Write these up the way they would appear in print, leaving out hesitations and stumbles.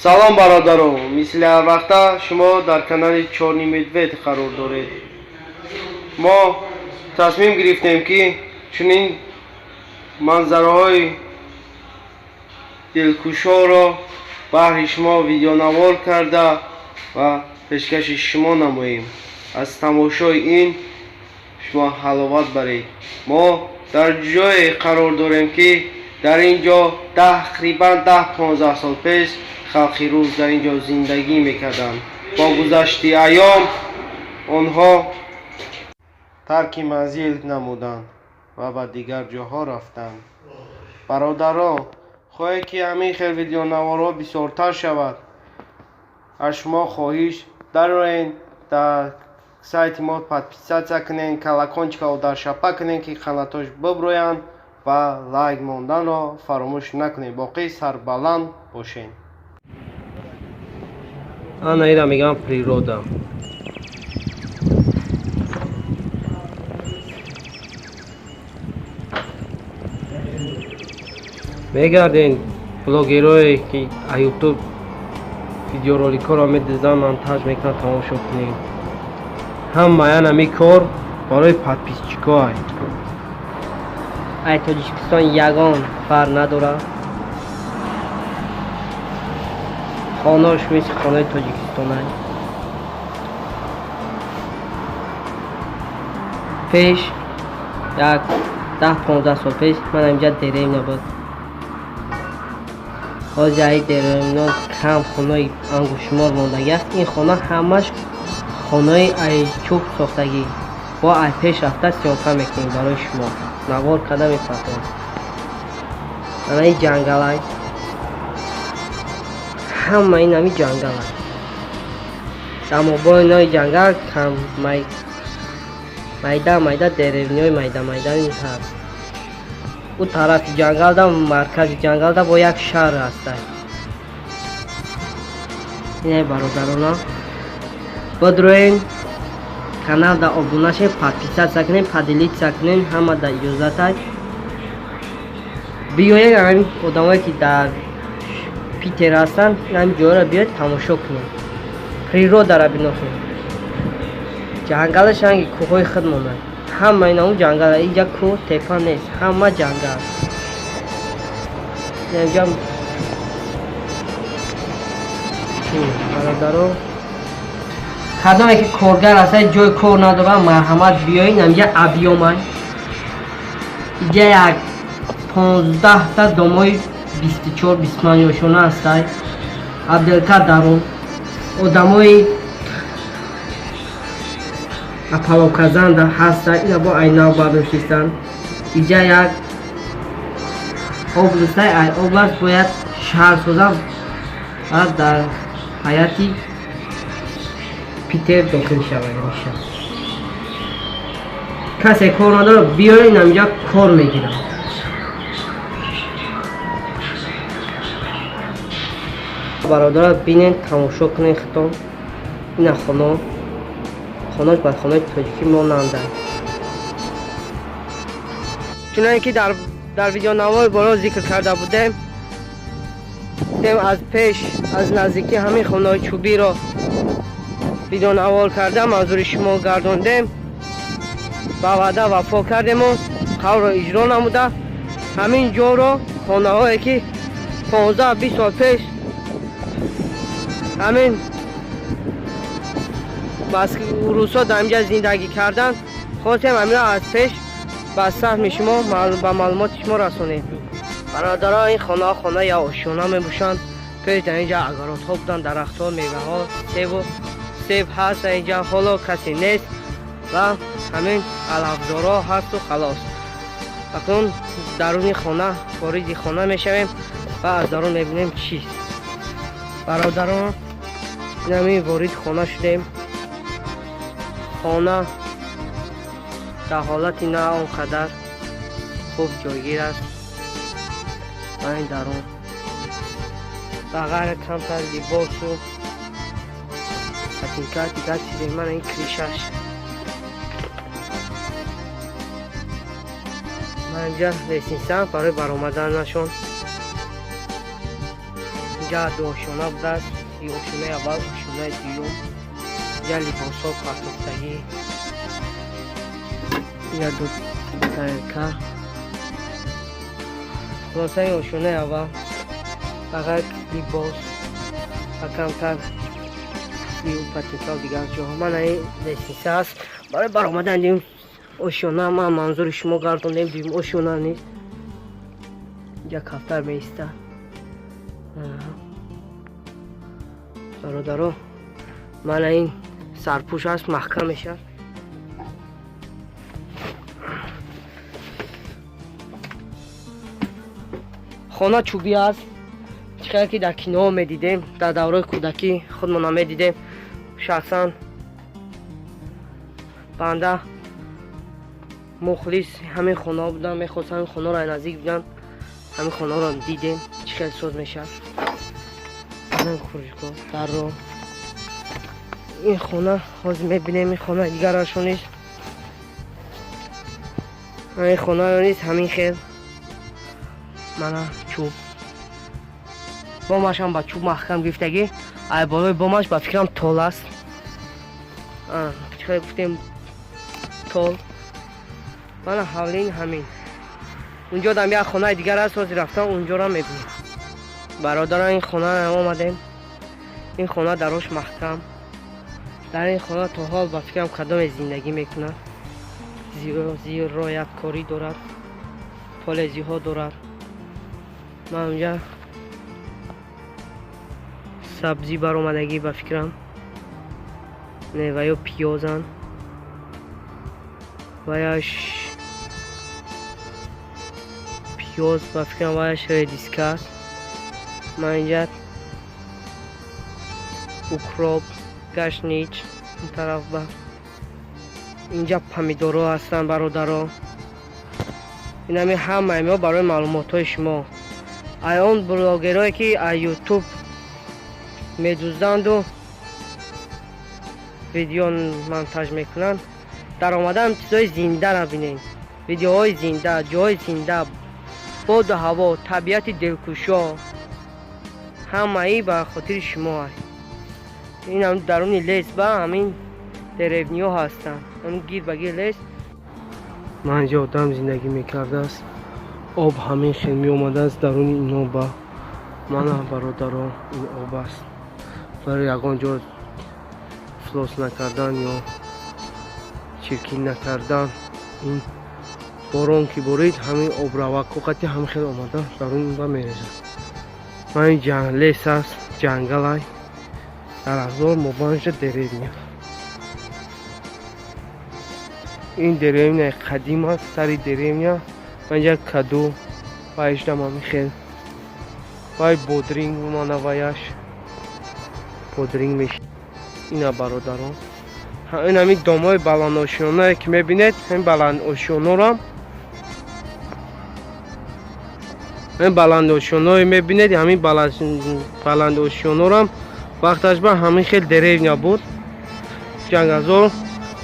Салом, бародарон! Мисли ҳар вақта шумо дар канали Чёрный Медведь қарор доред. Мо тасмим гирифтем, ки чунин манзараҳои дилкушоро баҳри шумо видеонавор карда ва пешкаши шумо намоем. Аз тамошои ин шумо ҳаловат баред. Мо дар ҷое қарор дорем, ки дар ин ҷо тақрибан 10-15 сол пеш халқи рус дар ин ҷо зиндагӣ мекарданд. Бо гузашти айём онҳо тарки манзил намуданд ва ба дигар ҷоҳо рафтанд. Бародарон, хоҳед, ки ҳамин хел видеонаворҳо бисёртар шавад, аз шумо хоҳиш: дароен, дар сайти мо подписаться кунед, колокольчикаро дар шапа кунед, ки қанатош биброянд, ва лайк монданро фаромӯш накунед. Боқӣ сарбаланд бошед. Ана ира мегӯям природа. Мегарден, блогерое ки ютуб видеороликҳоро медизанд, монтаж мекунанд, тамошо кунед. Ҳамаян ҳами кор барои подписчикҳоай. Ай Тоҷикистон ягон фарқ надорад. Хонаош мисли хонаи Тоҷикистонай. Пеш як 10-15 сол пеш ман инҷа деревня буд. Ҳозир ай деревня кам хонаи ангушшумор мондагӣ аст. Ин хона ҳамаш хонаи ай чӯб сохтагӣ. Бо ай пеш рафта съёмка мекунем, барои шумо навор карда мепартоем. Анаи ҷангалай, ҳама ин ҳами ҷангалай. Дамобоинои ҷангал кам майда майда деревняи майда майда ҳаст. Ӯ тарафи ҷангалда, маркази ҷангалда бо як шаҳр ҳастай. Инай, бародарона, бодроен, каналда обуна шед, подписаться кунед, поделиться кунед, ҳама да иҷозатай. Биёед, ҳамин одамое ки дар Питер ҳастанд, ҳамин ҷойро биёед, тамошо кунед, природаро бинохед. Ҷангалаш ранги кӯҳҳои худмонад. Ҳама ин ҳамун ҷангал. Инҷа кӯҳ, тепа нест, ҳама ҷангал. Инҷа, бародаро, кадоме ки коргар ҳастад, ҷои кор надорад, марҳамат, биёед. Инҷа объёмай. Инҷа як 15-та домои 24-25 ёшона ҳастай. Отделка дарун одамои опалубказанда ҳаста. Ина бо айнав бардоштистанд. Инҷа як областай, ай област бояд шаҳр созам ва дар ҳайати Питер дохил шавад. Ҳамеша касе кор надорад, биёед, инҷа кор мегирам. Бародаро, бинед, тамошо кунед худтон. Ина хона, хонош ба хонаи тоҷикӣ монанданд. Чуноне ки дар видеонавори боло зикр карда будем, аз пеш, аз наздикӣ ҳамин хонаҳои чӯбиро видеонавор карда, манзури шумо гардондем. Ба ваъда вафо кардему қавлро иҷро намуда, ҳамин ҷоро, хонаҳое ки 15-20 сол пеш ҳамин русҳо дар инҷа зиндагӣ карданд, хостем ҳаминро аз пеш ба саҳми шумо, ба маълумоти шумо расонем. Бародаро, ин хонаҳо хонаи ошёна мебошанд. Пеш дар инҷа огородҳо буданд, дарахтҳо, меваҳо, севу себ ҳаст. Дар инҷа ҳоло касе нест ва ҳамин алафзорҳо ҳасту халос. Акнун даруни хона, вориди хона мешавем ва аз дарун мебинем чист. Бародарон, инамин ворид хона шудем. Хона дар ҳолати на он қадар хуб ҷойгир аст ва ин дарун ба ғайр камтар либосу ботинка, дигар чизе. Мана ин крышаш. Ман инҷа лестница барои баромаданашон. Инҷа ду ошёна будааст, и ошёнаи аввал, ошёнаи дуюм. Инҷа либосҳо партофтагӣ, инҷа ду тарелка. Хулоса, ин ошёнаи аввал фақат либос ва камтар потенсиал дигар ҷоҳо. Мана ин лестница аст барои баромадан дим ошёна. Ман манзури шумо гардондем, дуюм ошёна нест. Инҷа кафтар меиста. Бародаро, мана ин сарпӯш аст, маҳкам мешавад. Хона чӯбӣ аст, чӣ қадар ки дар киноҳо медидем, дар давраи кӯдакӣ худмона медидем. Шахсан банда мухлис ҳамин хонаҳо будам, мехостам ҳамин хонаро наздик бинам. Ҳамин хонаро дидем, чӣ хел соз мешавад. Хурӯҷгоҳ дарро ин хона ҳозир мебинем. Ин хона дигарашо низ, ҳамин хонаро низ ҳамин хел. Мана чӯб, бомашам ба чӯб маҳкам гирифтагӣ. Ай болои бомаш ба фикрам тол аст, чӣ хел гуфтем, тол. Мана ҳавлин ҳамин. Унҷо дам як хонаи дигар аст, ҳозир рафтам унҷоро мебинем. Бародарон, ин хона омадем, ин хона дарош маҳкам. Дар ин хона то ҳол ба фикрам кадоме зиндагӣ мекунад, зирояткорӣ дорад, полезиҳо дорад. Ман унҷа сабзӣ баромадагӣ ба фикрам, не, ва ё пиёзанд, ваяш пиёз ба фикрам, ваяш редиска аст. Ман инҷа укроп, гашнич, ин тараф ба инҷа помидорҳо ҳастанд. Бародаро, инами ҳамаи мо барои маълумотҳои шумо. Ай он блогерое ки ай Ютуб медузданду видео монтаж мекунанд, даромадан чизҳои зиндаро бинед, видеоҳои зинда, ҷоҳои зинда, боду ҳаво, табиати дилкушо, ҳамаи ба хотири шумо аст. Ин даруни лес ба ҳамин деревниҳо ҳастанд, ҳамин гир ба гир лес. Ман инҷа одам зиндагӣ мекардааст, об ҳамин хел меомадааст даруни ино ба. Мана, бародарон, ин об аст барои ягон ҷо ифлос накардан ё чиркин накардан. Ин борон ки борид, ҳамин обравакҳо қати ҳамин хел омада даруни ин ба мерезад. Ман ин лес аст, ҷангалай дарахтзор, мобайнша деревня. Ин деревняи қадим аст, сари деревня. Ман инҷа каду вайшдам, ҳамин хел вай бодринг, мана ваяш бодринг меш. Ина, бародарон, ин ҳамин домҳои баландошёнае ки мебинед, ҳамин баландошёнорам, ҳамин баландошёное мебинед, ҳамин баландошёнорам вақташ ба ҳамин хел деревня буд, ҷангалзор.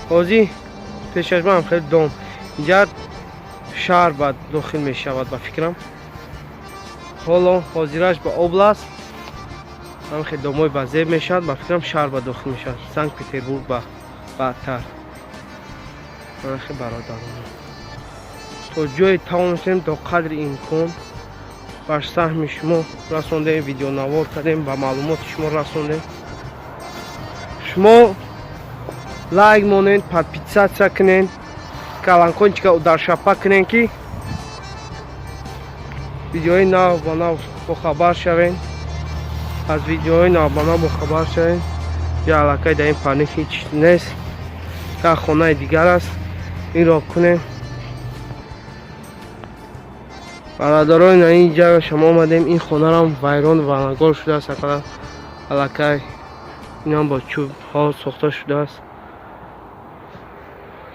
Ҳозир пешаш ба ҳам хел дом. Инҷа шаҳр ба дохил мешавад ба фикрам. Ҳоло ҳозираш ба област ҳамин хел домҳои ба зеб мешавад, ба фикрам шаҳр ба дохил мешавад, Санкт Петербург ба баъдтар. Хел, бародарон, то ҷое тавонистем, то қадри имкон бар саҳми шумо расондем, видеонавор кардем, ба маълумоти шумо расондем. Шумо лайк монед, подписаться кунед, колокольчика ударшапа кунед, ки видеои нав ба нав бохабар шавед, аз видеои нав ба нав бохабар шавед. Я аллакай дар ин парник ҳеҷ нест, як хонаи дигар аст, инро кунем. Бародарон, ин ҷа шумо омадем, ин хонарам вайрон ванагор шудааст аллакай, инам бо чӯбҳо сохта шудааст.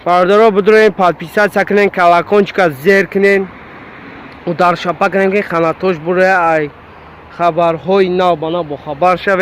Бародаро, бидуроем, подписаться кунен, колокольчика зер кунен, ударшапа кунем, ки ханатош буре, ай хабарҳои нав ба нав бохабар шавед.